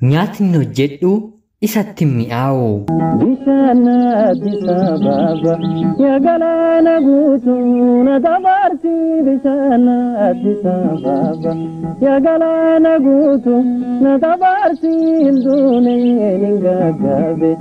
Nyaatni hojjedhu isatti mi'aawu. Bishaan Addis Ababa yaa galaana guutuu na dabarsi. Bishaan Addis Ababa yaa galaana guutuu na dabarsi. Hinduuneen hin gaggaabe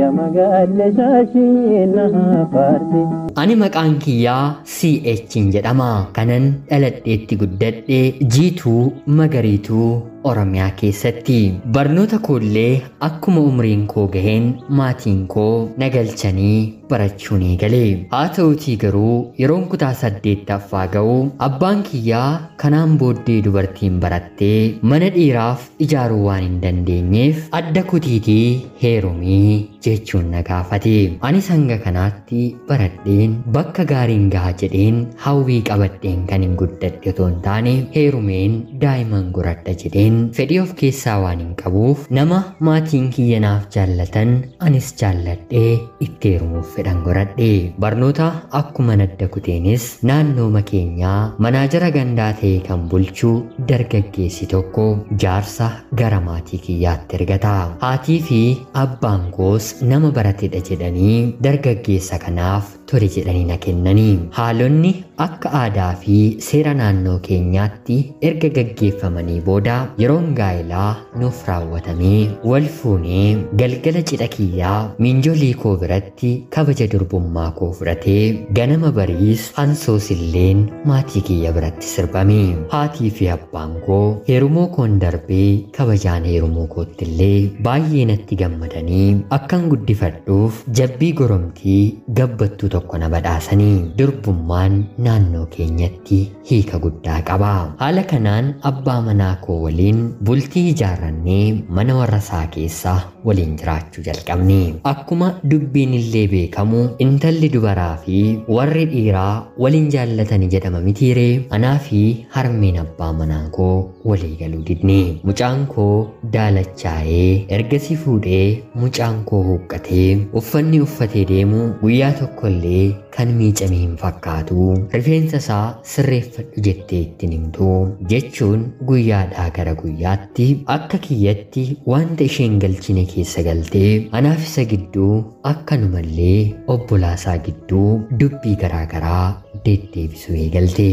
yaa magaalle shaashii na hafaarsi. Ani maqaan kiyyaa CH jedhama. Kanan dhaladheetti guddadhe Jiituu Magariituu Oromiyaa keessatti. Barnoota koollee akkuma umriin koo gaheen maatiin koo na galchanii barachuun eegale. Haa ta'utii garuu yeroon kutaa 8ffaa ga'u abbaan kiyyaa kanaan booddee dubartiin barattee mana dhiiraaf ijaaruu waan hin dandeenyeef adda kutiitii heerumii jechuun na gaafate. Anis hanga kanaatti baradheen bakka gaariin gaha jedheen hawwii qabadheen kan hin guddadhe otoo hin taane heerumeen daa'iman goradha jedheen fedhii of keessaa waan hin qabuuf nama maatiin kiyya naaf jaallatan anis jaalladhee itti heerumuuf fedhan goradhe. Barnoota akkuma nadda kuteenis naannooma keenyaa manaajara gandaa ta'e kan bulchu dargaggeessi tokko jaarsa gara maatii kiyyaatti ergata. Haatii fi abbaan koos nama baratedha jedhanii dargaggeessa kanaaf tole jedhanii na kennanii. Haalonni akka aadaa fi seera naannoo keenyaatti erga gaggeeffamanii booda yeroon gaa'elaa nuuf raawwatamee wal fuunee galgala cidha kiyyaa miinjolii koo biratti kabaja durbummaa koo fudhatee ganama bariis hansoos illeen maatii kiyya biratti sirbame. Haatii fi abbaan koo heerumuu koon darbee kabajaan heerumuu kootti illee baay'ee natti gammadanii akkan guddifadhuuf jabbii goromtii gabbattuu tokko na badhaasanii. Durbummaan naannoo keenyatti hiika guddaa qaba. Haala kanaan abbaa manaa koo waliin bultii ijaarrannee mana warra isaa keessa waliin jiraachuu jalqabne. Akkuma dubbiin illee beekamu intalli dubaraa fi warri dhiiraa waliin jaallatani jedhama mitiiree anaa fi harmeen abbaa manaa koo walii galuu didne. Mucaan koo daalachaa'ee ergasii fuudhee mucaan koo huqqatee uffanni uffatee deemu guyyaa tokko illee kan miicame hin fakkaatu. Rifeensa isaa sirreeffadhu jettee ittiin himtu jechuun guyyaadhaa gara guyyaatti akka kiyyatti wanta isheen galchine keessa galtee anaaf isa gidduu akkanumallee obbolaasaa gidduu dubbii garaagaraa deddeebisuu eegalte.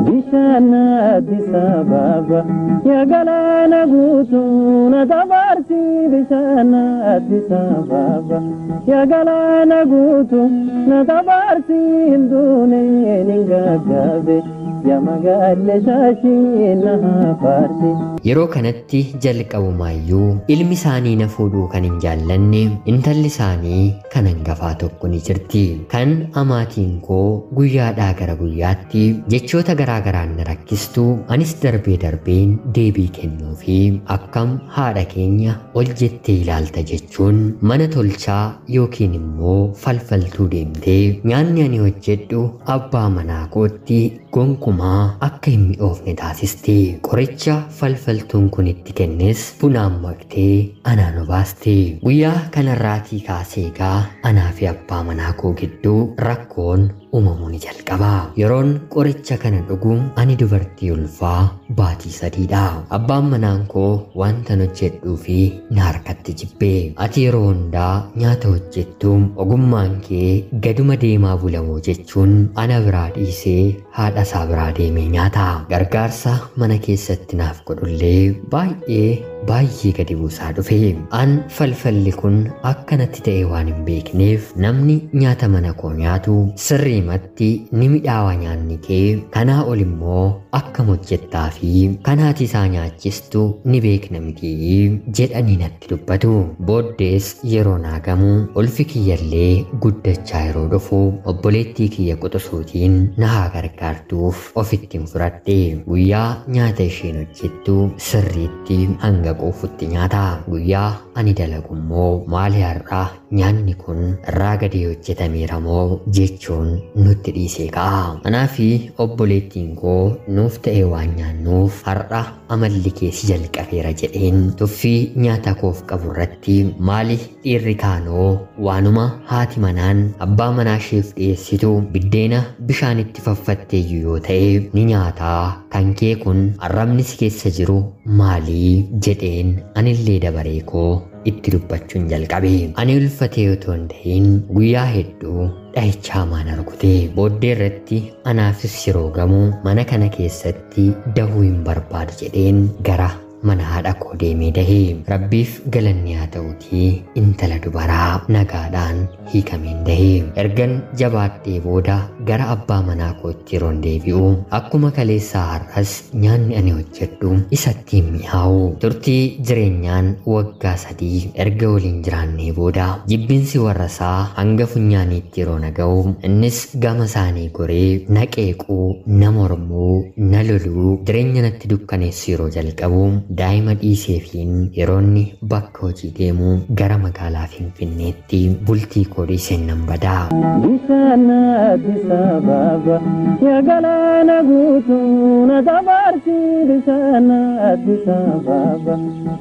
Bishaan Addis Ababa yaa galaana guutuu na dabarsi. Bishaan Addis Ababa yaa galaana guutuu na dabarsi. Hinduuneen hin gaggaabe yaa magaalle shaashii na hafaarsi. Yeroo kanatti jalqabumaayyuu ilmi isaanii na fuudhuu kan hin jaallanne intalli isaanii kan hangafaa tokko ni jirti. Kan amaatiin koo guyyaadhaa gara guyyaatti jechoota garaagaraan na rakkistu anis darbee darbeen deebii kennuu fi akkam haadha keenya ol jettee ilaalta jechuun mana tolchaa yookiin immoo falfaltuu deemtee nyaanni ani hojjedhu abbaa manaa kootti gonkumaa akka hin mi'oofne taasisti. Qoricha falfaltuun kun itti kennes bunaan maktee anaan obaaste. Guyyaa kanarraatii kaasee egaa anaa fi abbaa manaa koo gidduu rakkoon uumamuu ni jalqaba. Yeroon qoricha kana dhugu ani dubartii ulfaa baatii 3dha. Abbaan manaan koo wanta hojjedhuu fi na harkatti jibbee. Ati yeroo hundaa nyaata hojjettu ogummaan kee gaduma deemaa bulamoo jechuun ana biraa dhiisee haadha isaa biraa deemee nyaata. Gargaarsa mana keessatti naaf godhullee baay'ee baay'ee gadi buusaa dhufe. An falfalli kun akkanatti ta'e waan hin beekneef namni nyaata mana koo nyaatu sirriimatti ni midhaawa nyaanni kee kanaa ol immoo akkam hojjettaa fi kanaati isaa nyaachistu ni beekna miti jedhanii natti dubbatu. Booddees yeroo naagamu ulfi kiyyallee guddachaa yeroo dhufu obboleettii kiyya quxisuutiin na haa gargaartuuf ofittiin fudhadhe. Guyyaa nyaata isheen hojjettu sirriitti hanga quufutti nyaata. Guyyaa ani dalagu immoo maali har'a nyaanni kun irraa gadee hojjetameera moo jechuun nutti dhiisee ka'a. Anaa fi obboleettiin koo nuuf ta'e waan nyaannuuf har'a amalli keessi jalqabeera jedheen tuffii nyaata koof qabu irratti maali dhiirri kaanoo waanuma haati manaan abbaa manaa isheef dhiyeessitu biddeena bishaanitti faffatteeyyuu yoo ta'e ni nyaataa kan kee kun arrabni si keessa jiru maalii jedhee jedheen anillee dabaree koo itti dubbachuun jalqabe. Ani ulfatee otoo hin ta'in guyyaa hedduu dhahicha hamaan rukute. Booddee irratti anaafis yeroo gamu mana kana keessatti dahuu hin barbaadu jedheen gara mana haadha koo deemee dahee. Rabbiif galanni haa ta'uutii intala dubaraa nagaadhaan hiikameen dahee. Ergan jabaadhee booda gara abbaa manaa kootti yeroon deebi'u akkuma kaleessaa har'as nyaanni ani hojjedhu isatti hin mi'aawu. Turtii jireenyaan waggaa 3 erga waliin jiraannee booda jibbinsi warra isaa hanga funyaaniitti yeroo na ga'u innis gama isaanii goree na qeequu, na mormuu, na loluu, jireenya natti dukkaneessu yeroo jalqabu daa'ima dhiiseefiin yeroonni bakka hojii deemu gara magaalaa Finfinneetti bultii koo dhiiseen nan badaa. Bishaan Addis Ababa yaa galaana guutuu na dabarsi. Bishaan Addis Ababa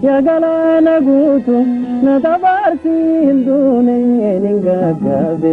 yaa galaana guutuu na dabarsi. Hin duune hin gaggaabe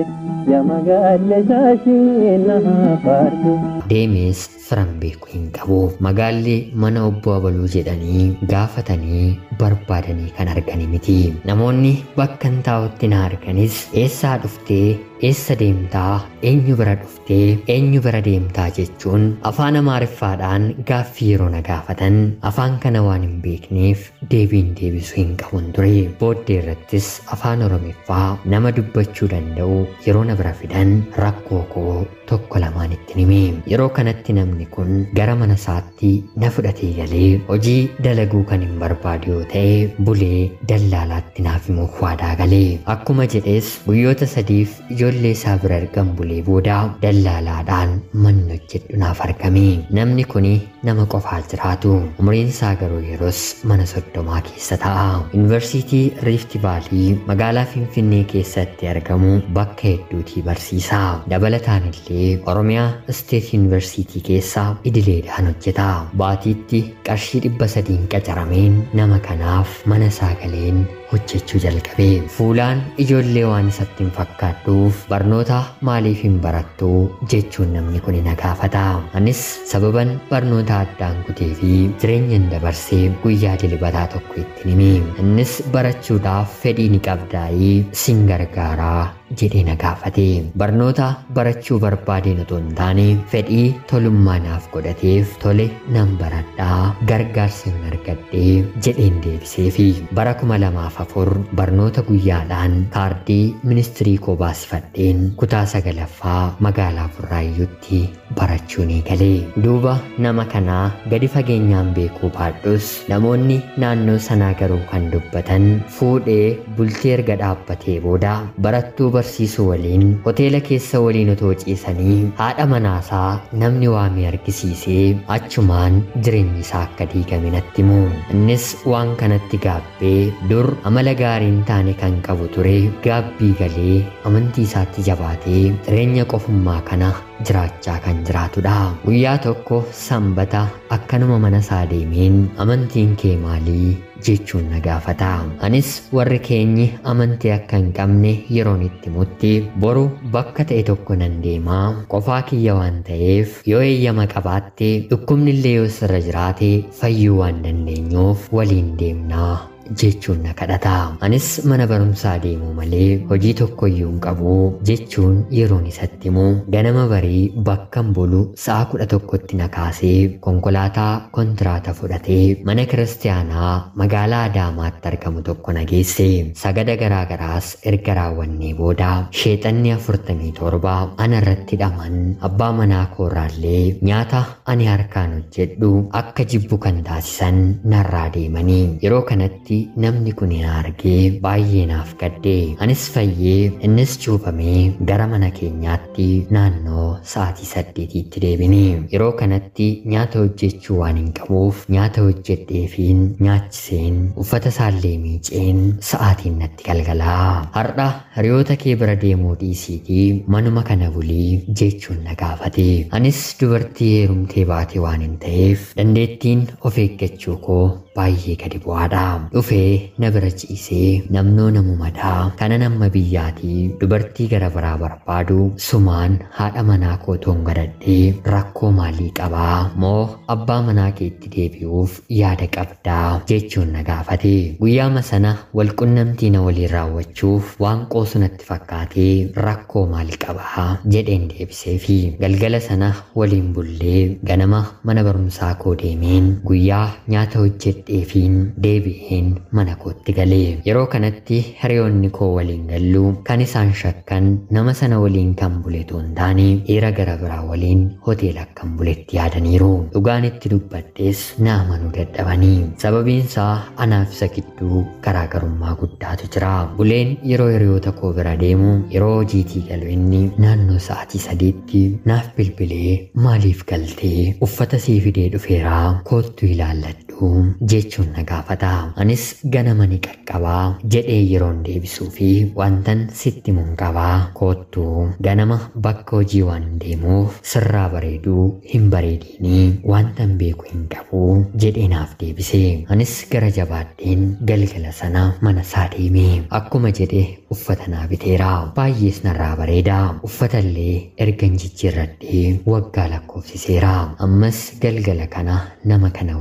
yaa magaalee shaashii na hafaarsi. Deemees firan beeku hin qabu. Magaalli mana obbo Abaluu jedhanii gaafatanii barbaadanii kan argani miti. Namoonni bakka hin taa'utti na arganis eessaa dhuftee, eessa deemtaa, eenyu bira dhuftee, eenyu bira deemtaa jechuun afaan Amaariffaadhaan gaaffii yeroo na gaafatan afaan kana waan hin beekneef deebiin deebisuu hin qabun ture. Booddee irrattis afaan Oromiffaa nama dubbachuu danda'u yeroo na bira fidan rakkoo koo tokko lamaan itti hime. Yeroo kanatti namni kun gara mana isaatti na fudhatee galee hojii dalaguu kan hin barbaadu yoo ta'e bulee dallaalaatti naaf himuuf waadaa galee. Akkuma jedhes guyyoota 3f ijoollee isaa bira ergan bulee booda dallaalaadhaan manni hojjedhu naaf argame. Namni kuni nama qofaa jiraatu. Umriin isaa garuu yeroos mana 30 keessa ta'a. Yuunivarsiitii Rift Vaalii magaalaa Finfinnee keessatti argamu bakka hedduutii barsiisa. Dabalataan illee Oromiyaa Isteet Yuunivarsiitii keessa idileedhaan hojjeta. Baatiitti qarshii 300 qacarameen nama kanaaf mana isaa galeen hojjechuu jalqabe. Fuulaan ijoollee waan isatti hin fakkaadhuuf barnoota maaliif hin barattu jechuun namni kun na gaafata. Anis sababan barnoota addaan kutee fi jireenyan dabarsee guyyaa dilbataa tokko itti hime. Innis barachuudhaaf fedhii ni qabdaayii sin gargaaraa jedhee na gaafate. Barnoota barachuu barbaadeen otoo hin taane fedhii tolummaa naaf godhateef tole nan baradhaa gargaarsa hin argadhee jedheen deebiseefi. Bara 2004 barnoota guyyaadhaan kaardii ministirii koo baasifadheen kutaa 9ffaa magaalaa Burraayyuutti barachuun eegale. Duuba nama kanaa gadi fageenyaan beekuu baadhus namoonni naannoo sanaa garuu kan dubbatan fuudhee bultee erga dhaabbatee booda barattuu barsiisuu waliin hoteela keessa waliin otoo ciisanii haadha manaasaa namni waamee argisiisee achumaan jireenyi isaa akka diigame natti himu. Innis waan kanatti gaabbee dur amala gaarii hin taane kan qabu ture gaabbii galee amantii isaatti jabaatee jireenya qofummaa kana jiraachaa kan jiraatudha. Guyyaa tokko sanbata akkanuma mana isaa deemeen amantiin kee maalii jechuun na gaafata. Anis warri keenyi amantii akka hin qabne yeroon itti himutti boru bakka ta'e tokko nan deemaa qofaa kiyya waan ta'eef yoo eeyyama qabaatte dhukkubni illee yoo sirra jiraate fayyuu waan dandeenyuuf waliin deemnaa jechuun na kadhata. Anis mana barumsaa deemuu malee hojii tokkoyyuu hin qabu jechuun yeroon isatti himu ganama barii bakkan bulu sa'a 11tti na kaasee konkolaataa kontiraata fudhatee mana kiristaanaa magaalaa Adaamaatti argamu tokko na geesse. Sagada garaagaraas erga raawwannee booda sheexanni 47 ana irratti hidhaman abbaa manaa koorraallee nyaata ani harkaan hojjedhu akka jibbu kan taasisan narraa deemanii. Yeroo kanatti namni kun na argee baay'ee naaf gadde. Anis fayyee innis cuuphamee gara mana keenyaatti naannoo sa'aatii 8tti deebine. Yeroo kanatti nyaata hojjechuu waan hin qabuuf nyaata hojjedheefiin nyaachiseen uffata isaallee miiceen sa'aatiin natti galgalaa. Har'a hiriyoota kee bira deemuu dhiisiitii manuma kana bulii jechuun na gaafate. Anis dubartii heerumtee baate waan hin ta'eef dandeettiin of eeggachuu koo baay'ee gadi bu'aadha. Dhufee na bira ciisee namnoo namumadhaa kana nama biyyaatii dubartii gara biraa barbaadu sumaan haadha manaa koo toon godhadhee rakkoo maalii qabaa moo abbaa manaa keetti deebi'uuf yaada qabdaa jechuun na gaafate. Guyyaama sana walqunnamtii na waliin raawwachuuf waan qoosu natti fakkaatee rakkoo maal qabaa jedheen deebiseefi galgala sana waliin bullee ganama mana barumsaa koo deemeen guyyaa nyaata hojjedheefiin deebi'een mana kootti galee. Yeroo kanatti hiriyoonni koo waliin galluu kan isaan shakkan nama sana waliin kan bule otoo hin taane dhiira gara biraa waliin hoteela akkan buletti yaadaniiru. Dhugaan itti dubbadhees na amanuu dadhabanii. Sababiin isaa anaaf isa gidduu garaagarummaa guddaatu jira. Buleen yeroo hiriyoota koo bira deemu yeroo hojiitii galu inni naannoo sa'aatii 3tti naaf bilbilee maaliif galtee uffata sii fidee dhufeeraa koottu ilaalladhu jechuun na gaafata. Anis ganama ni qaqqabaa jedhee yeroon deebisuu fi wantan sitti mun qabaa koottu ganama bakka hojii waan deemuuf sirraa bareeduu hin bareedinii wantan beeku hin qabu jedhee naaf deebise. Anis gara jabaadheen galgala sana mana isaa deeme. Akkuma jedhe uffata naa biteera. Baay'ees narraa bareeda. Uffata illee ergan jijjiirradhee waggaa lakkoofsiseera. Ammas galgala kana nama kana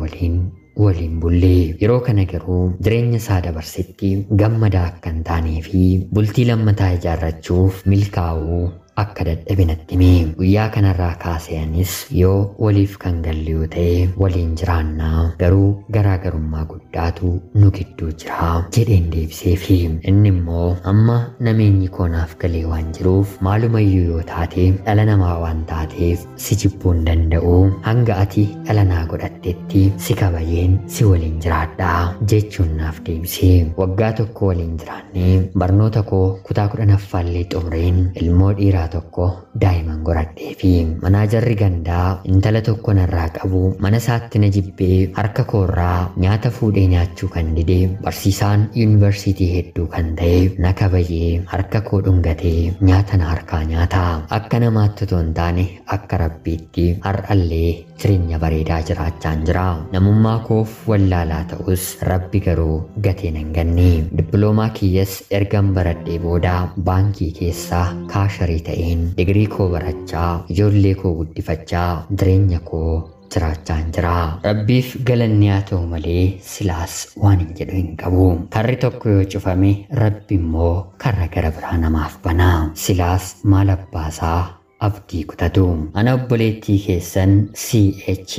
waliin bullee. Yeroo kana garuu jireenya isaa dabarsetti gammadaa akka hin taanee fi bultii lammataa ijaarrachuuf milkaa'uu akka dadhabe natti hime. Guyyaa kanarraa kaasee anis yoo waliif kan galle yoo ta'e waliin jiraannaa garuu garaagarummaa guddaatu nu gidduu jira jedheen deebiseefi. Inni immoo amma nameenyi koo naaf galee waan jiruuf maalumayyuu yoo taate dhala namaa waan taateef si jibbuu hin danda'u hanga ati dhala naa godhattetti si kabajeen si waliin jiraadha jechuun naaf deebisee. Waggaa tokko waliin jiraannee barnoota koo kutaa 10ffaallee xumureen ilmoo dhiiraa tokko daa'iman godhadhee fi manaajarri gandaa intala tokko narraa qabu mana isaatti na jibbee harka koorraa nyaata fuudhee nyaachuu kan dide barsiisaan yuunivarsiitii hedduu kan ta'e na kabajee harka koo dhungatee nyaata na harkaa nyaata. Akka namaatti otoo hin taane akka rabbiitti har'allee jireenya bareedaa jiraachaan jira. Namummaa koof wallaalaa ta'us rabbi garuu gatee nan ganne. Dippiloomaa kiyyas ergan baradhee booda baankii keessaa kaasharii ta'een digirii koo barachaa ijoollee koo guddifachaa jireenya koo jiraachaan jira. Rabbiif galanni haa ta'u malee silaas waan hin jedhu hin qabu. Karri tokko yoo cufame rabbi immoo karra gara biraa namaaf bana. Silaas maal abbaasaa abdii kutatu. Ana obboleettii keessan CH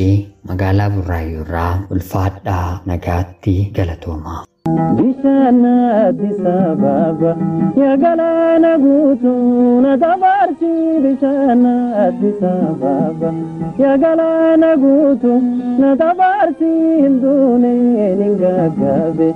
magaalaa Burraayyuu irraa ulfaadhaa nagaatti galatooma. Bishaan Addis Ababa yaa galaana guutuu na dabarsi. Bishaan Addis Ababa yaa galaana guutuu na dabarsi. Hin duuneen hin gaggaabe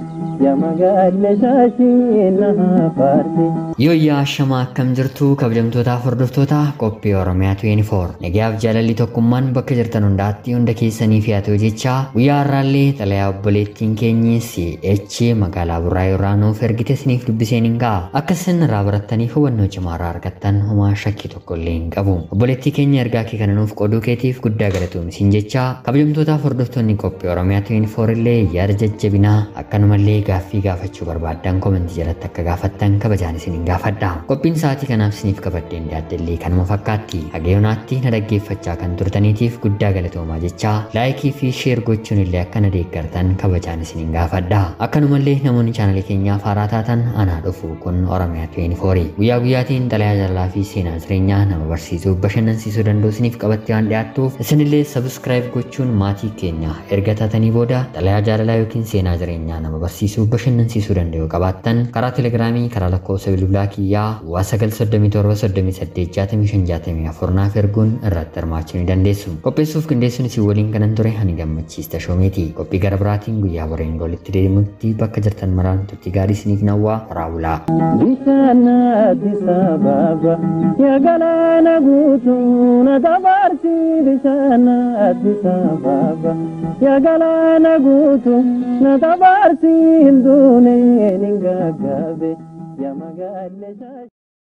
yaa magaalle shaashii na hafaarsi. Yooyyaa shamaa akkam jirtu kabajamtootaaf hordoftoota qophii Oromiyaa 24 nagayaaf jaalalli tokkummaan bakka jirtan hundaatti hunda keessanii fi haa ta'u jechaa guyyaa har'aallee xalayaa obboleettiin keenyi CH magaalaa Burraayyuu irraa nuuf ergite isiniif dubbiseen hin ga'a. Akka isin irraa barattaniif hubannoo cimaa irraa argattan homaa shakkii tokko illee hin qabu. Obboleettii keenya ergaa kee kana nuuf qooduu keetiif guddaa galatoomi siin jechaa kabajamtootaaf hordoftoonni qophii Oromiyaa 24 illee yaada jajjabinaa akkanumallee gaaffii gaafachuu barbaaddan komentii jalatti akka gaafattan kabajaan isin hin gaafadha. Qophiin sa'aatii kanaaf isiniif qabadheen dhiyaadhe illee kanuma fakkaatti. Hagayoonaatti na dhaggeeffachaa kan turtaniitiif guddaa galatoomaa jechaa laayikii fi sheer gochuun illee akka na deeggartan kabajaan isin hin gaafadha. Akkanumallee namoonni chaanalii keenyaaf haaraa taatan anaa dhufu kun Oromiyaa 24 guyyaa guyyaatiin xalayaa jaalalaa fi seenaa jireenyaa nama barsiisuu bashannansiisuu danda'u isiniif qabattee waan dhiyaattuuf isinillee sabiskiraayib gochuun maatii keenya erga taatanii booda xalayaa jaalalaa yookiin seenaa jireenyaa nama barsiisuu bashannansiisuu danda'u qabaattan karaa telegiraamii karaa lakkoofsa bilbilaa kiyyaa waa 937 38 65 64 naaf erguun irratti hirmaachuu ni dandeessu. Qopheessuuf qindeessuun isin waliin kanan ture ani Gammachiis Tashoomeeti. Qophii gara biraatiin guyyaa boreen walitti deemutti bakka jirtan maraan turtii gaarii isiniif nawwaa horaa bulaa. Bishaan Addis Ababa yaa galaana guutuu na dabarsi. Bishaan Addis Ababa yaa galaana guutuu na dabarsi. Hin duuneen hin gaggaabe yaa magaalle shaashii.